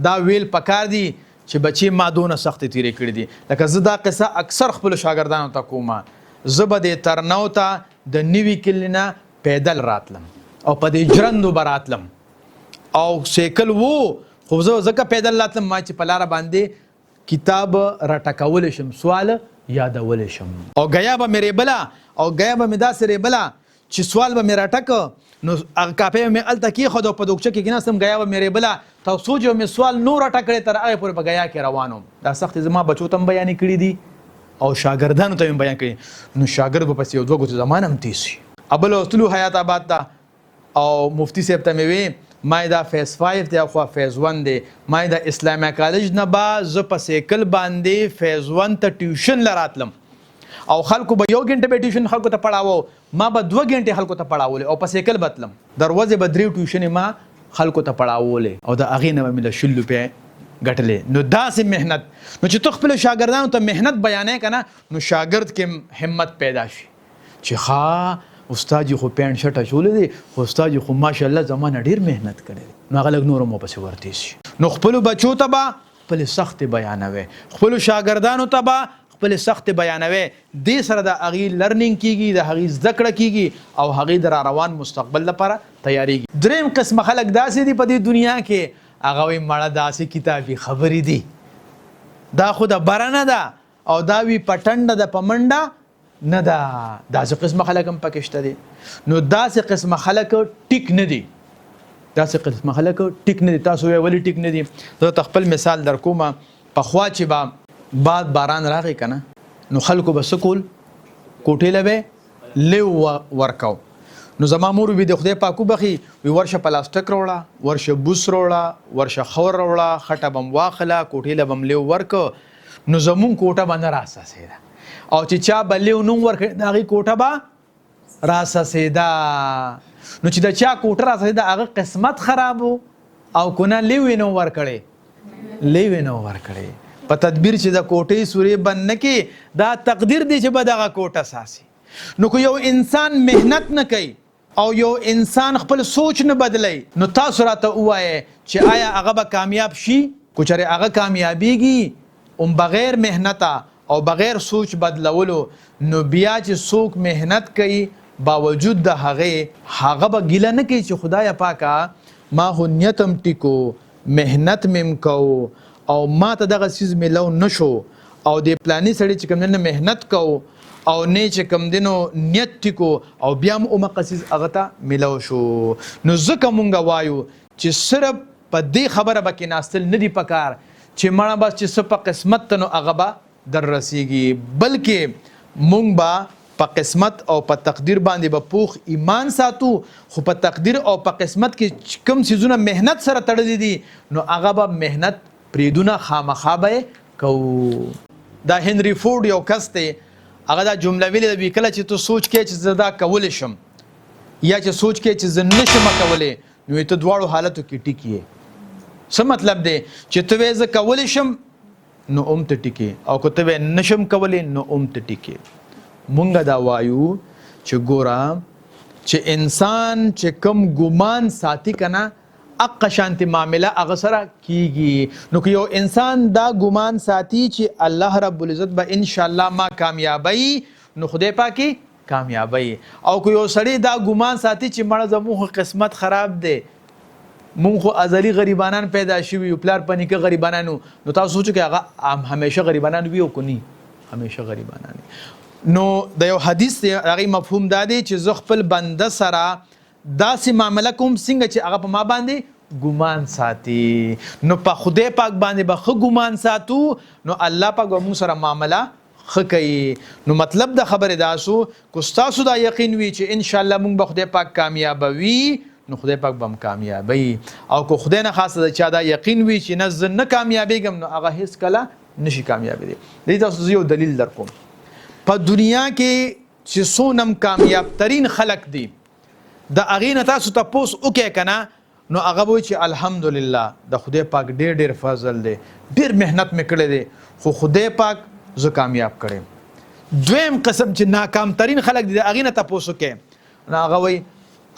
دا ویل پکار دي چې بچې ما دونه سختې تیرې کړې دي. لکه زه دا قصه اکثر خپلو شاګردانو ته کوم، زه به دې ترنو ته د نوي کلي نه پیدل راتلم او په دې ژرندو به راتلم او سیکل وو، خو زه ځکه پیدل راتلم ما چې په لاره باندې کتاب راټکولی شم، سوال یادولی شم. او ګیا به مې ریبله، او ګیا به مې داسې ریبله چې سوال به مې راټک، نو هغه کاپی به مې هلته کېښوده او په دوکچه کې کېناستم، ګیا به مې ریبله تر څو چې به مې سوال نور راټک کړی تر هغې پورې په ګیا کې روان وم. دا سختې زما بچو ته هم بیانې کړې دي او شاګردانو ته مې بیان کړي، نو شاګرد به پسې یو دوه ګوتې زما نه هم تېز شي. بله ورځ تلو حیات آباد ته او مفتي صاحب ته مې وې ما یې دا فیز 5 دی اخوا فیز 1 دی، ما یې د اسلامیه کالج نه به زه په سیکل باندې فیز 1 ته ټیوشن له راتلم او خلکو به یو ګنټه به ټیوشن خلکو ته پړاوو، ما به 2 ګنټې خلکو ته پړاولې او په سیکل به تلم. د ورځې به درې ټیوشنې ما خلکو ته پړاولې او د هغې نه به مې له 20 روپۍ ګټلې. نو داسې محنت، نو چې ته خپلو شاګردانو ته محنت بیانې که نه، نو شاګرد کې همت پیدا شي چې ښا، استاد جي خو پینټ شرټ اچولی دی، خو استاد جي خو ماشاءالله زما نه ډېر محنت کړی دی. نو هغه لږ نور هم ورپسې ورتېز شي. نو خپلو بچو ته به خپلې سختې بیانوې، خپلو شاګردانو ته به خپلې سختې بیانوې. دې سره د هغوی learning کیږي، د هغوی زده کړه کیږي او هغوی د را روان مستقبل لپاره تیاریږي. دریم قسم خلک داسې دي په دې دنیا کې، هغه وایي مړه داسې کتابي خبرې دي، دا خو د بره نه ده او دا وی په ټنډه ده، په منډه نه ده. داسې قسمه خلک هم پکې شته دي. نو داسې قسمه خلک ټیک نه دي، داسې قسمه خلک ټیک نه دي. تاسو وایئ ولې ټیک نه دي؟ زه ته خپل مثال در کوم. پخوا چې به باد باران راغی که نه، نو خلکو به څه کول؟ کوټې له به لیو ورکاو. نو زما مور به د خدای پاک وبخي، وی ورشه پلاستیک راوړه، ورشه بوس راوړه، ورشه خور راوړه، خټه بم واخله، کوټې له بم لیو ورکو. نو زمون کوټه به نه راسسېده او چې چا به لیو نوم ورکړ، د هغې کوټه به راسسېده. نو چې د چا کوټه راسسېده، هغه قسمت خراب او کنه لیو یې نوم ورکړی، لیو یې نوم ورکړی. په تدبیر چې د کوټې سورې بند نه کې، دا تقدیر دی چې به دغه کوټه ساسي. نو که یو انسان محنت نه کوي او یو انسان خپل سوچ نه بدلی، نو تاسو راته ووایه چې آیا هغه به کامیاب شي؟ که چېرې هغه کامیابیږي هم بغیر محنته او بغیر سوچ بدلولو، نو بیا چې څوک محنت کوي باوجود د هغې، هغه به ګیله نه کوي چې خدایه پاکه، ما خو نیت هم ټیکو، محنت مې هم کوو او ما ته دغه څیز میلو نشو، او د پلاني سړي چې کوم نه محنت کوو او نه چې کوم دینو نیت ټیکو او بیا هم اومقه څیز هغه ته میلو شو. نو ځکه مونږ وایو چې صرف په دې خبره به کېناستل نه دي پکار چې مړه بس چې څه په قسمت ته نو هغه به در رسیږي، بلکې مونږ به په قسمت او په تقدیر باندې به پوخ ایمان ساتو، خو په تقدیر او په قسمت کې کوم څیزونه محنت سره تړلي دي، نو هغه به محنت پرېدونه خامخا به کوو. دا هنري فورډ یو کس دی، هغه دا جمله ویلې ده، کله چې ته سوچ کې چې زه دا کولی شم یا چې سوچ کې چې زه نشم کولی، نو ته دواړو حالتو کې ټیک یې. څه مطلب دی؟ چې ته وایې زه کولی شم نو هم ته ټیک یې، او که ته وایې نشم کولی نو هم ته ټیک یې. مونږ دا وایو چې ګوره، چې انسان چې کم ګمان ساتي کنه، اقه شانتي معامله هغه سره کیږي. نو که یو انسان دا ګمان ساتي چې الله رب العزت به ان شاء الله ما کامیابی، نو خدای پاکي کامیابی. او که یو سړی دا ګمان ساتي چې مړه زموږ قسمت خراب دی، مونږ خو ازلی غریبانان پیدا شوي یو، پلار په نیکه غریبانانو، نو تاسو سوچو کې هغه همیشه غریبانان وي او که نی؟ همیشه غریبانان. نو د یو حدیث دی، هغې مفهوم دا دی چې زه خپل بنده سره داسې معامله کوم څنګه چې هغه په ما باندې ګمان ساتي. نو په خدای پاک باندې به ښه ګمان ساتو، نو الله پاک به موږ سره معامله ښه کوي. نو مطلب د خبرې دا سو، که ستاسو دا یقین وي چې ان شاء الله موږ به خدای پاک کامیابوي، نو خدای پاک به هم کامیابوي. او که خدای نه خاصه د چا دا یقین وي چې نه، زه نه کامیابېږم، نو هغه هیڅ کله نشي کامیابېدی. دې تاسو زه یو دلیل در کوم. په دنیا کې چې څونه کامیاب ترین خلک دي، د هغې نه تاسو تپوس وکړئ که نه، نو هغه به وایي چې الحمدلله، د خدای پاک ډېر ډېر فضل دی، ډېر محنت مې کړی دی، خو خدای پاک زه کامیاب کړم. دویم قسم چې ناکام ترین خلک دي، د هغې نه تپوس وکړئ، نو هغه وایي،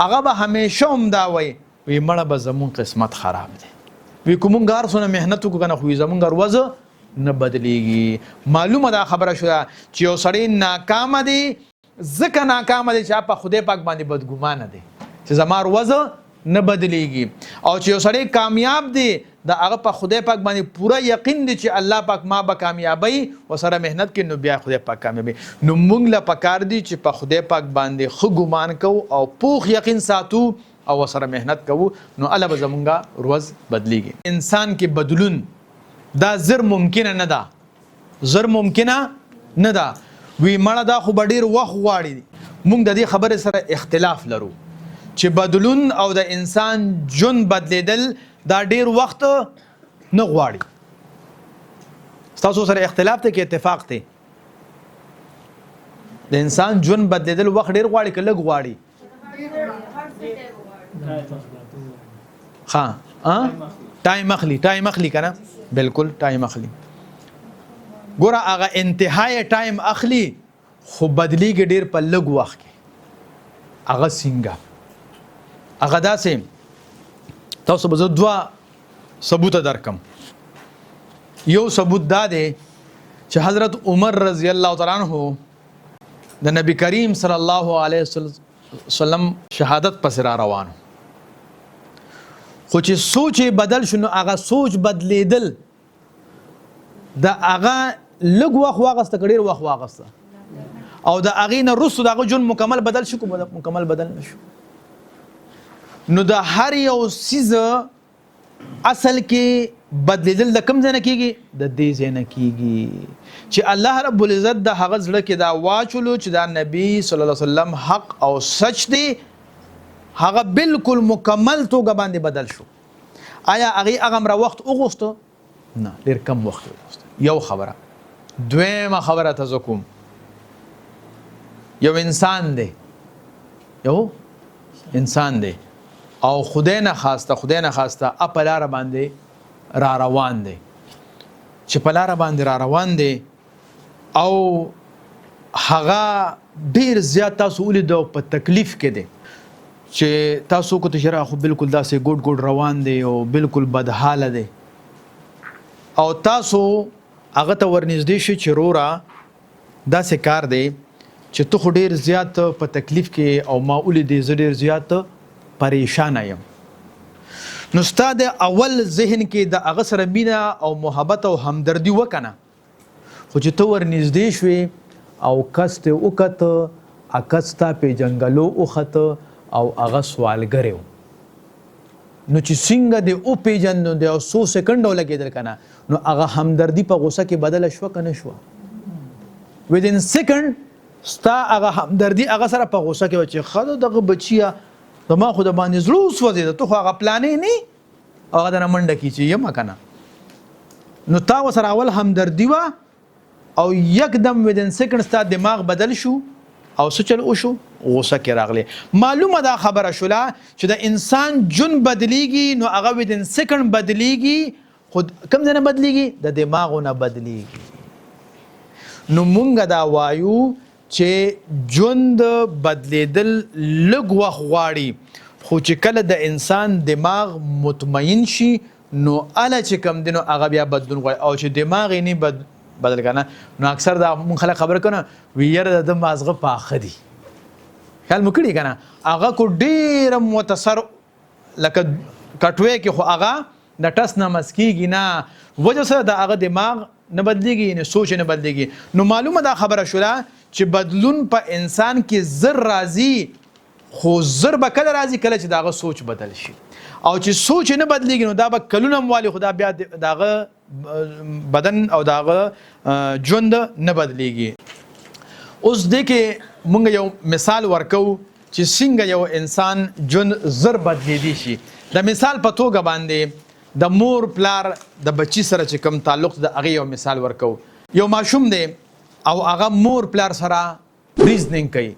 هغه به همیشه هم دا وایي، وی مړه به زمون قسمت خراب دی، وی که مونږ هر څونه محنت وکړو که نه، خو زمونږ ورځ نه بدلیږي. معلومه دا خبره شوه چې یو سړی ناکامه دی، ځکه ناکامه دی چې په خدای پاک باندې بدګمانه دی چې زما ورځ نه بدلیږي. او چې یو سړی کامیاب دی، د هغه په خدای پاک باندې پوره یقین دی چې الله پاک ما به کامیابی وسره محنت کوي، نو بیا خدای پاک کامیابی. نو مونږ له پکار دی چې په خدای پاک باندې ښه ګمان کوو او پوخ یقین ساتو او وسره محنت کوو، نو الله به زمونږه ورځ بدلیږي. انسان کې بدلون دا زر ممکنه نه ده، زر ممکنه نه ده. وی مړه دا خو به ډیر وخت غواړي. مونږ د دې خبرې سره اختلاف لرو چې بدلون او د انسان ژوند بدلیدل دا ډیر وخت نه غواړي. تاسو سره اختلاف ته کې اتفاق دی؟ د انسان ژوند بدلیدل وخت ډیر غواړي که لږ غواړي؟ ها ها، ټایم اخلي، ټایم اخلي کنه، بالکل ټایم اخلي. ګوره هغه انتهای ټایم اخلي خو بدلیږي ډیر په لږ وخت کې. هغه څنګه؟ هغه داسې، تاسو به زه دوه ثبوت درکم. یو ثبوت دا دی چې حضرت عمر رضی الله تعالی عنہ د نبی کریم صلی الله علیه وسلم شهادت پس را روان، خو چې سوچ بدل شو نو هغه سوچ بدلیدل د هغه لږ وخت واغسته که ډېر وخت واغسته؟ او د هغې نه وروسته د هغه ژوند مکمل بدل شو که مکمل بدل نه شو؟ نو د هر یو څیز اصل کې بدلیدل د کوم ځای نه کیږي؟ د دې ځای نه کیږي چې الله رب العزت د هغه زړه کې دا واچولو چې دا نبی صلی الله علیه وسلم حق او سچ دی، هغه بالکل مکمل توګه باندې بدل شو. آیا هغې هغه مره وخت وغوښته؟ نه، ډیر کم وخت وغوښته. یو خبره. دویمه خبره ته زه کوم، یو انسان دی، یو انسان دی او خدای نه خواسته، خدای نه خواسته په لاره باندې را روان دی، چې په لاره باندې را روان دی او هغه ډیر زیات تاسو ولید او په تکلیف کې دی، چې تاسو کو ته خو بالکل داسې ګوډ ګوډ روان دی او بالکل بدحاله دی، او تاسو هغه ته ورنږدې شئ چې روره داسې کار دی چې ته خو ډیر زیات په تکلیف کې او ما ولیدې، زه ډیر زیات پریشانه یم. نو ستا د اول ذهن کې د هغه سره مینه او محبت او همدردي وکنه، خو چې ته ورنږدې شوې او کس ته وکته، کس تا پېژنګلو وخته او هغه سوالګری و، نو چې څنګه دې وپېژند نو د یو څو سیکنډه ولګېدل که نه، نو هغه همدردي په غوسه کې بدله شوه که نه شوه؟ within second ستا هغه همدردي هغه سره په غوسه کې وه چې ښه ده دغه بچیه، زما خو د باندې زړه وسوځېده، ته خو هغه پلانې نه، هغه درنه منډه کړي چې یمه که نه. نو تا ورسره اول همدردي وه او یکدم within second ستا دماغ بدل شو او څه چل وشو؟ غوسه کې راغلی. معلومه دا خبره شوله چې د انسان ژوند بدلیږي نو هغه within second بدلیږي، خو کوم ځای نه بدلیږي؟ د دماغو نه بدلیږي. نو مونږ دا وایو چې ژوند بدلیدل لږ وخت غواړي، خو چې کله د انسان دماغ مطمئن شي نو اله چې کم دی نو هغه بیا بدلون غواړي، او چې دماغ یې نه بدل کنه نو اکثر دا مونږ خلک خبره کنه وی یاره د ده مازغه پاخه دي، خیال مو کړي کنه، هغه کو ډېر متصر لکه کټوی کې، خو هغه د ټس نه مس کېږي نه، وجه سره د هغه دماغ نه بدلیږي، یعنې سوچ نه بدلیږي. نو معلومه دا خبره شوله چې بدلون په انسان کې زر راځي، خو زر به کله راځي؟ کله چې د هغه سوچ بدل شي، او چې سوچ نه بدلیږي نو دا به کلونه هم والي، خو دا بیا د هغه بدن او د هغه ژوند نه بدلیږي. اوس دې کې مونږ یو مثال ورکوو چې څنګه یو انسان ژوند زر بدلیدی شي. د مثال په توګه باندې د مور پلار د بچی سره چې کوم تعلق د هغې یو مثال ورکوو. یو ماشوم دی او هغه مور پلار سره ریزنینګ کوي،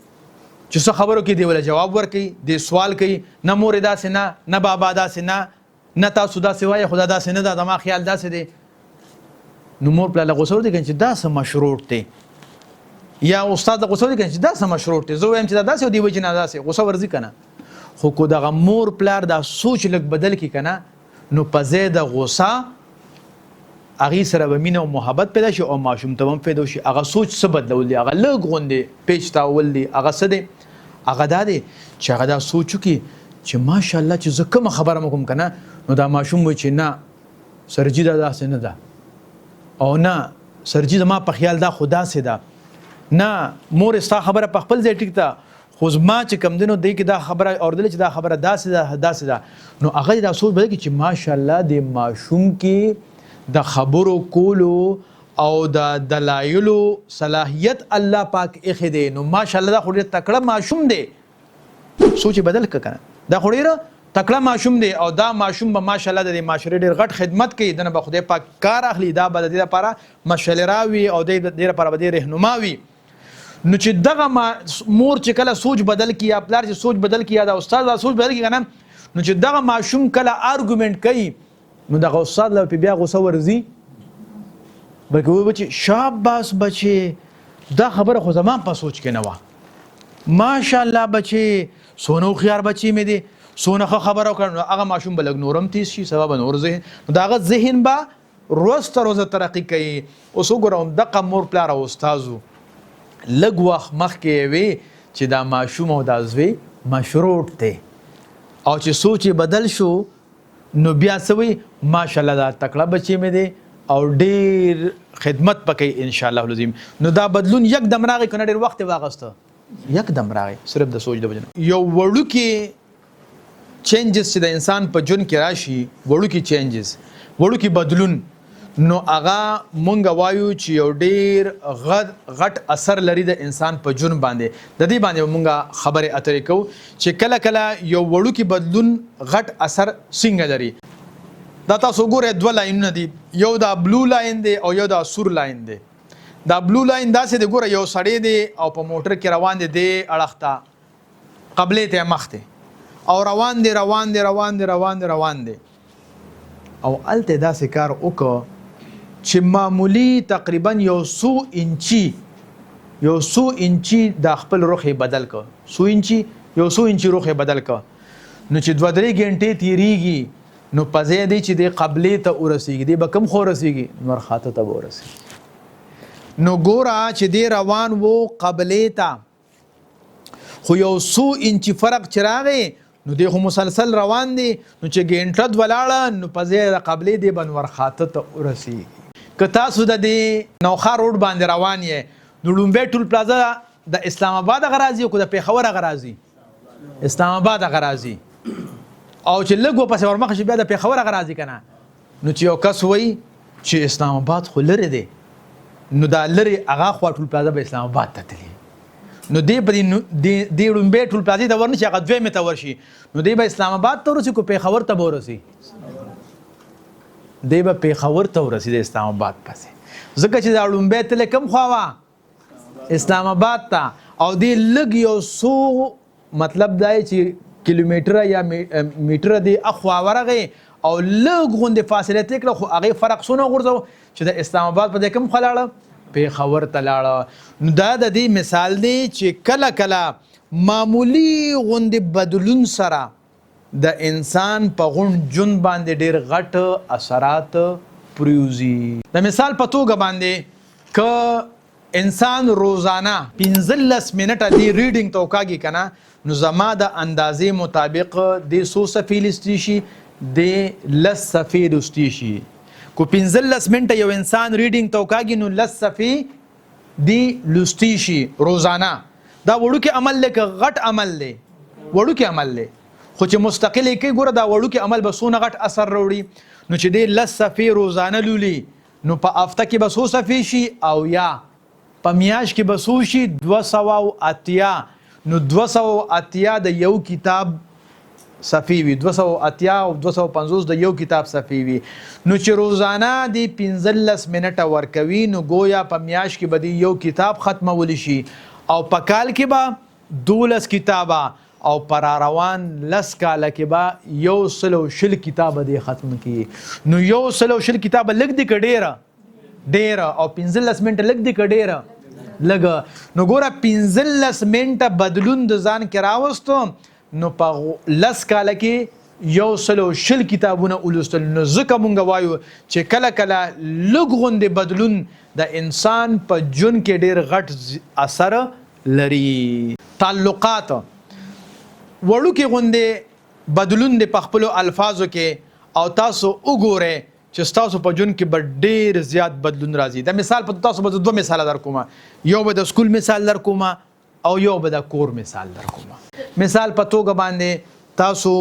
چې څه خبرو کې دی ولا جواب ورکوي، دی سوال کوي، نه مور داسې نه، نه بابا داسې نه، نه تاسو داسې وایې خو دا داسې نه ده، زما خیال داسې دی. نو مور پلار له غوسه ورته کوي چې دا څه مشروط دی، یا استاد له غوسه ورته کوي چې دا څه مشروط دی، زه وایم چې دا داسې او دی وایي چې نه داسې، غوسه ورځي که نه. خو که دغه مور پلار دا سوچ لږ بدل کړي که نه، نو په ځای د غوسه هغې سره به مینه او محبت پیدا شي او ماشوم ته به هم فایده وشي. هغه سوچ څه بدلول دي؟ هغه لږ غوندې پیچ تاول دي. هغه څه دی؟ هغه دا دی چې هغه دا سوچ وکړي چې ماشاءالله چې زه کومه خبره مو کوم که نه، نو دا ماشوم وایي چې نه سرجي دا داسې نه ده، او نه سرجي زما په خیال دا خو داسې ده، نه مور ستا خبره په خپل ځای ټیک ده، خو زما چې کوم دی نو دی کې دا خبره اورېدلې چې دا خبره داسې ده داسې ده. نو هغه دا سوچ بدل کړي چې ماشاءالله دې ماشوم کې د خبرو کولو او د دلایلو صلاحیت الله پاک ایښی دی، نو ماشاءالله دا خو ډېر تکړه ماشوم دی. سوچ یې بدل کړه که نه، دا خو ډېر تکړه ماشوم دی او دا ماشوم به ماشاءالله د دې معاشرې ډېر غټ خدمت کوي، دنه به خدای پاک کار اخلي، دا به د دې لپاره مشعل راوي او د دې لپاره به دې رهنما وي. نو چې دغه مور چې کله سوچ بدل کی یا پلار چې سوچ بدل کی یا دا استاد دا سوچ بدل کی کنه، نو چې دغه ماشوم کله ارګومنټ کوي نو دغه استاد له بیا غوسه ورځي، بلکې وایي چې شاباس بچي دا خبره خو زما په سوچ کې نه وه، ماشاءالله بچي څونه هوښیار بچی مې دی، څونه ښه خبره وکړه. نو هغه ماشوم به لږ نور هم تیز شي، سبا به نور ذهن، نو د هغه ذهن به ورځ تر ورځه ترقي کوي. اوس وګوره همدقه مور پلار او استادو لږ وخت مخکې یې وی چې دا ماشوم او دا زوی مشروط دی، او چې سوچ یې بدل شو نو بیا څه وایي، ماشاءالله دا تکړه بچی مې دی او ډیر خدمت پکې ان شاء الله العظیم. نو دا بدلون یکدم راغی کنه، ډیر وخت یې واغسته، یکدم راغی صرف د سوچ د وجې نه. یو وړوکی چینجز چې د انسان په ژوند کې راشي، وړوکی چینجز، وړوکی بدلون، نو هغه مونږ وایو چې یو ډیر غټ اثر لري د انسان په ژوند باندې. د دې باندې مونږ خبرې اترې کوو چې کله کله یو وړوکی بدلون غټ اثر څنګه لري. دا تاسو ګورئ دوه لاینونه دي، یو دا بلو لاین دی او یو دا سور لاین دی. دا بلو لاین داسې دی، ګوره یو سړی دی او په موټر کې روان دی، دی اړخ ته قبلې ته مخ دی او روان دی روان دی روان دی روان دی روان دی، او هلته داسې کار وکړ چې معمولی تقریبا یو څو انچي، یو څو انچي دا خپل رخ یې بدل کړ، څو انچي، یو څو انچي رخ یې بدل کړ. نو چې دوه درې ګنټې تېرېږي نو په ځای دی چې دی قبلې ته ورسېږي، دی به کوم خوا ورسېږي؟ نور خاته ته به ورسېږي. نو ګوره چې دی روان وو قبلې ته، خو یو څو انچي فرق چې راغی نو دی خو مسلسل روان دی، نو چې ګنټه دوه لاړه نو په ځای د قبلې دی به نور خاته ته ورسېږي. که تاسو د دې نوښار روډ باندې روان یې نو لومبی ټول پلازا د اسلام آباد هغه راځي او که د پېښور هغه راځي؟ اسلام آباد هغه راځي، او چې لږ ورپسې ورمخه شي بیا د پېښور هغه راځي که نه. نو چې یو کس وایي چې اسلام آباد خو لرې دی، نو دا لرې هغه خوا ټول پلازا به اسلام آباد ته تللی، نو دی په دې ړومبی ټول پلازې ته ورنشي، هغه دویمې ته ورشي، نو دی به اسلام آباد ته ورسي که پېښور ته به ورسي؟ دی به پېښور ته ورسي د اسلام آباد پسې، ځکه چې دا ړومبی تللی کوم خوا وه؟ اسلام آباد ته، او دی لږ یو څو مطلب دا چې کیلومتره یا میټره دی اخوا ورغی او لږ غوندې فاصله ترې کړه، خو هغې فرق څونه وغورځاوه چې د اسلام آباد په ځای کوم خوا لاړه؟ پېښور ته لاړه. نو دا د دې مثال دی چې کله کله معمولی غوندې بدلون سره د انسان په غونډ ژوند باندې ډېر غټ اثرات پریوزي. د مثال په توګه باندې که انسان روزانه 15 منټه دې ریډینګ ته وکاږي که نه، نو زما د اندازې مطابق دې څو صفحې لوستی شي؟ دې 10 صفحې لوستی شي. کو 15 منټه یو انسان ریډینګ ته وکاږي نو 10 صفحې دې لوستی شي روزانه. دا وړوکی عمل دی که غټ عمل دی؟ وړوکی عمل دی، خو چې مستقل یې کوي ګوره دا وړوکی عمل به څونه غټ اثر راوړي. نو چې دې 10 صفحې روزانه لولي نو په هفته کې به څو صفحې شي؟ او یا په میاشت کې به څو شي؟ 280. نو 280 د یو کتاب صفحې وي، 280 او 250 د یو کتاب صفحې وي. نو چې روزانه دې 15 منټه ورکوي نو ګویا په میاشت کې به دې یو کتاب ختمولی شي، او په کال کې به 12 کتابه، او په را روان 10 کاله کې به 120 کتابه دې ختم کړي. نو 120 کتابه لږ دي که ډېره؟ ډېره. او 15 منټه لږ دي که ډېره؟ لږ. نو ګوره 15 منټه بدلون د ځان کې راوستو نو په 10 کاله کې 120 کتابونه ولوستل. نو ځکه مونږ وایو چې کله کله لږ غوندې بدلون د انسان په ژوند کې ډېر غټ اثر لري. تعلقات وړوکی غوندې بدلون دی په خپلو الفاظو کې، او تاسو وګورئ چې ستاسو په ژوند کې به ډېر زیات بدلون راځي. د مثال په تاسو به زه دوه مثاله در کوم، یو به د سکول مثال در کوم او یو به د کور مثال در کوم. مثال په توګه باندې تاسو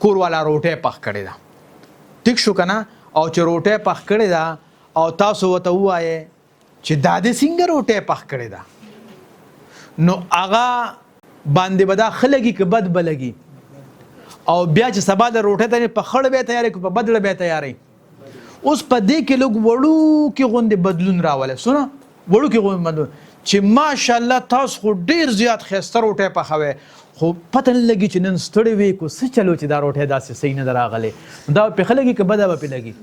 کور والا روټۍ پخ کړې ده، ټیک شو که نه؟ او چې روټۍ پخ کړې ده او تاسو ورته ووایئ چې دا دې څنګه روټۍ پخ کړې ده، نو هغه باندې به دا ښه لګي که بد به لګي؟ او بیا چې سبا د روټۍ ته په خړ به یې تیارې که په بدړه به یې تیارې؟ اوس په دې کې لږ وړوکي غوندې بدلون راولې، څونه وړوکي غوندې بدلون چې ماشاءالله تاسو خو ډیر زیات ښایسته روټۍ پخوئ، خو پته نه لګي چې نن ستړی وې کو څه چلو چې دا روټۍ داسې صحیح نه ده راغلې، نو دا به پې ښه لګي که بده به پې لګي؟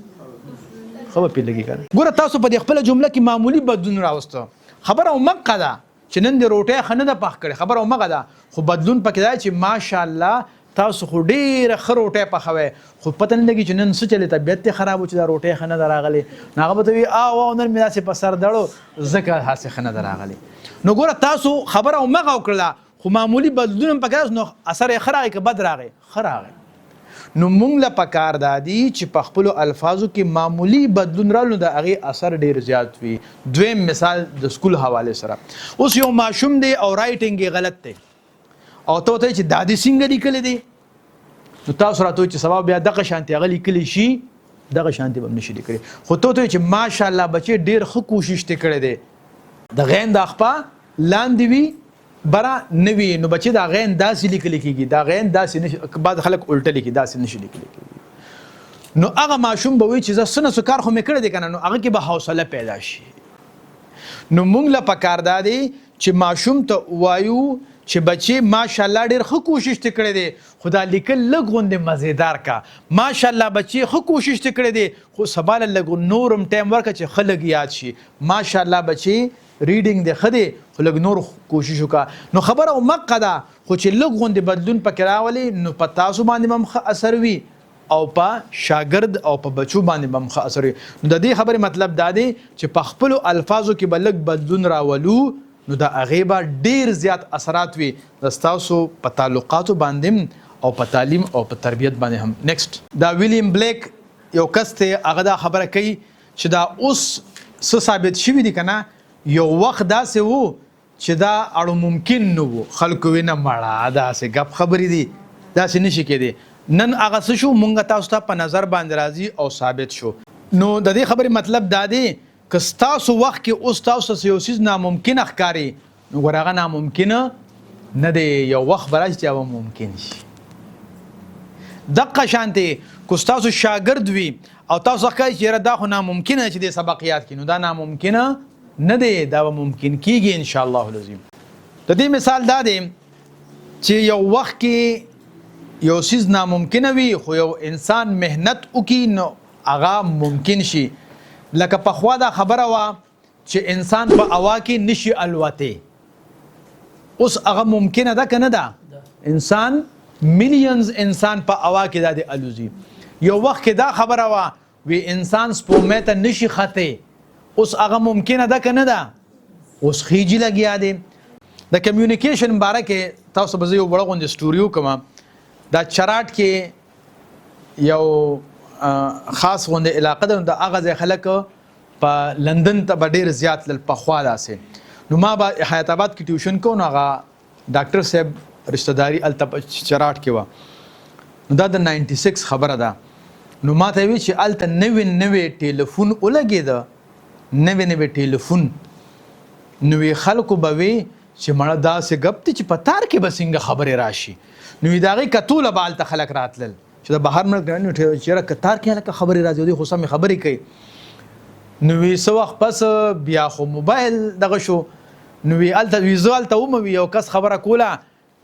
ښه به پې لګي که نه؟ ګوره تاسو په دې خپله جمله کې معمولي بدلون راوسته، خبره همقه ده چې نن دې روټۍ ښه نه ده پخ کړې، خبره همغه ده، خو بدلون پکې دا دی چې ماشاءالله تاسو خو ډېره ښه روټۍ پخوئ، خو پته نه لګي چې نن څه چلې طبیعت دې خراب و چې دا روټۍ ښه نه ده راغلې، نو هغه به ته وي آو آو نن مې داسې په سر دړو ځکه هسې ښه نه ده راغلې. نو ګوره تاسو خبره همغه وکړله خو معمولي بدلون هم پکې راغی، نو اثر یې ښه راغی که بد راغی؟ ښه راغی. نو مونږ له پکار دا دي چې په خپلو الفاظو کې معمولي بدلون راولو نو د هغې اثر ډېر زیات وي. دویم مثال د سکول حوالې سره، اوس یو ماشوم دی او رایټینګ یې غلط دی او ته ورته چې دا دې څنګه لیکلی دی، نو تاسو راته چې سبا بیا دغه شانتې هغه لیکلی شي، دغه شانتې به هم نشي لیکلی، خو ته ورته چې ماشاءالله بچې ډېر ښه کوشش دې کړی دی، د غین د اخپا لاندې وي بره نه وي، نو بچې دا غین داسې لیکل کېږي، دا غین داسې نشي، بعض خلک الټه لیکي، داسې نشي لیکل کېږي. نو هغه ماشوم به وایي چې زه څه نه څه کار خو مې کړی دی که نه، نو هغه کې به حوصله پیدا شي. نو مونږ له پکار دا دی چې ماشوم ته ووایو چې بچې ماشاءالله ډېر ښه کوشش دې کړی دی، خو دا لیکل لږ غوندې مزیدار کا، ماشاءالله بچې ښه کوشش دې کړی دی، خو سبا له لږ نور هم ټایم ورکړه چې ښه لږ یاد شي، ماشاءالله بچې ریډینګ دې ښه دی خو لږ نور کوشش وکړه. نو خبره همقه ده، خو چې لږ غوندې بدلون پکې راولې نو په تاسو باندې به هم ښه اثر وي او په شاګرد او په بچو باندې به هم ښه اثر وي. نو د دې خبرې مطلب دا دی چې په خپلو الفاظو کې به لږ بدلون راولو نو د هغې به ډېر زیات اثرات وي د ستاسو په تعلقاتو باندې هم او په تعلیم او په تربیت باندې هم. نیکسټ. دا ویلیم بلیک یو کس دی، هغه دا خبره کوي چې دا اوس څه ثابت شوي دي که نه، یو وخت داسې وو چې دا اړو ممکن نه وو، خلکو وی نه مړه داسې ګپ خبرې دي، داسې نشي کېدی. نن هغه څه شو مونږ تاسو ته په نظر باندې راځي او ثابت شو. نو د دې خبرې مطلب دا دی که ستاسو وخت کې اوس تاسو ته یو څیز ناممکنه ښکاري نو ګوره هغه ناممکنه نه دی، یو وخت به راشي چې هغه ممکن شي. دقه شانتې که ستاسو شاګرد وي او تاسو ښکاري چې یاره دا خو ناممکنه ده چې دې سبق یاد کړي، نو دا ناممکنه نه دی، دا به ممکن کیږي ان شاء الله العظیم. د دې مثال دا دی چې یو وخت کې یو څیز ناممکنه وي خو یو انسان محنت وکړي نو هغه ممکن شي. لکه پخوا دا خبره وه چې انسان په هوا کې نشي الوتی، اوس هغه ممکنه ده که نه ده؟ انسان میلیونز انسان په هوا کې دا دی الوزي. یو وخت کې دا خبره وه وی انسان سپوږمۍ ته نشي ختی، اوس هغه ممکنه ده که نه ده؟ اوس خیجي لګیا دی. د کمیونیکیشن باره کې تاسو به زه یو وړه غوندې سټوري وکړم. دا چراټ کې یو خاص غوندې علاقه ده، نو د هغه ځای خلک په لندن ته به ډېر زیات تلل پخوا داسې. نو ما به حیات آباد کې ټیوشن کو، نو هغه ډاکټر صاحب رشته داري هلته په چراټ کې وه، نو دا د 96 خبره ده. نو ما ته وی چې هلته نوې نوې ټلیفون ولګېده، نوې نوې ټلیفون، نو وی خلکو به وی چې مړه داسې ګپ دی چې په تار کې به څنګه خبرې راشي. نو وی د هغې کتو له به هلته خلک راتلل چې د بهر ملک نه چې یاره که تار کې هلکه خبرې راځي، دوی خو سمې خبرې کوي. نو وی څه وخت پس بیا خو موبایل دغه شو، نو وی هلته وی زه هلته وم، وی یو کس خبره کوله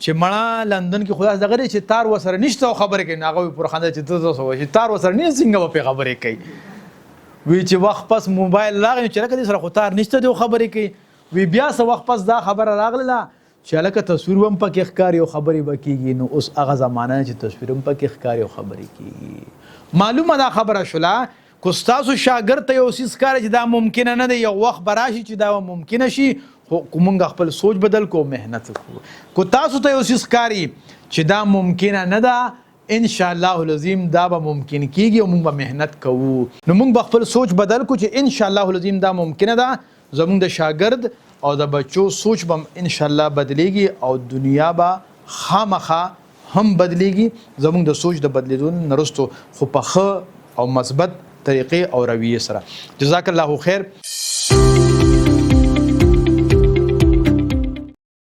چې مړه لندن کې خو داسې دغه دی چې تار ورسره نشته او خبرې کوي. نو هغه وی پوره خندا چې ته څه وایې چې تار ورسره نه څنګه به پرې خبرې کوي. وی چې وخت پس موبایل راغی چې لکه دې سره خو تار نشته دی خبرې کوي. وی بیا څه وخت پس دا خبره راغله چې هلکه تصویر به هم پکې ښکاري او خبرې به کېږي. نو اوس هغه زمانه چې تصویر هم پکې ښکاري او خبرې کېږي. معلومه دا خبره شوله که ستاسو شاګرد ته یو څیز ښکاري چې دا ممکنه نه دی، یو وخت به راشي چې دا به ممکنه شي، خو که مونږ خپل سوچ بدل کړو، محنت وکړو. که تاسو ته یو څیز ښکاري چې دا ممکنه نه ده، ان شاء الله العظیم دا به ممکن کیږي او مونږ به محنت کوو. نو مونږ به خپل سوچ بدل کړو چې ان شاء الله العظیم دا ممکنه ده. زمونږ د شاګرد او د بچو سوچ به ان شاء الله بدلیږي او دنیا به خامخا هم بدلیږي زمونږ د سوچ د بدلیدو نه وروسته، خو په ښه او مثبت طریقې او رویې سره. جزاک الله خیر.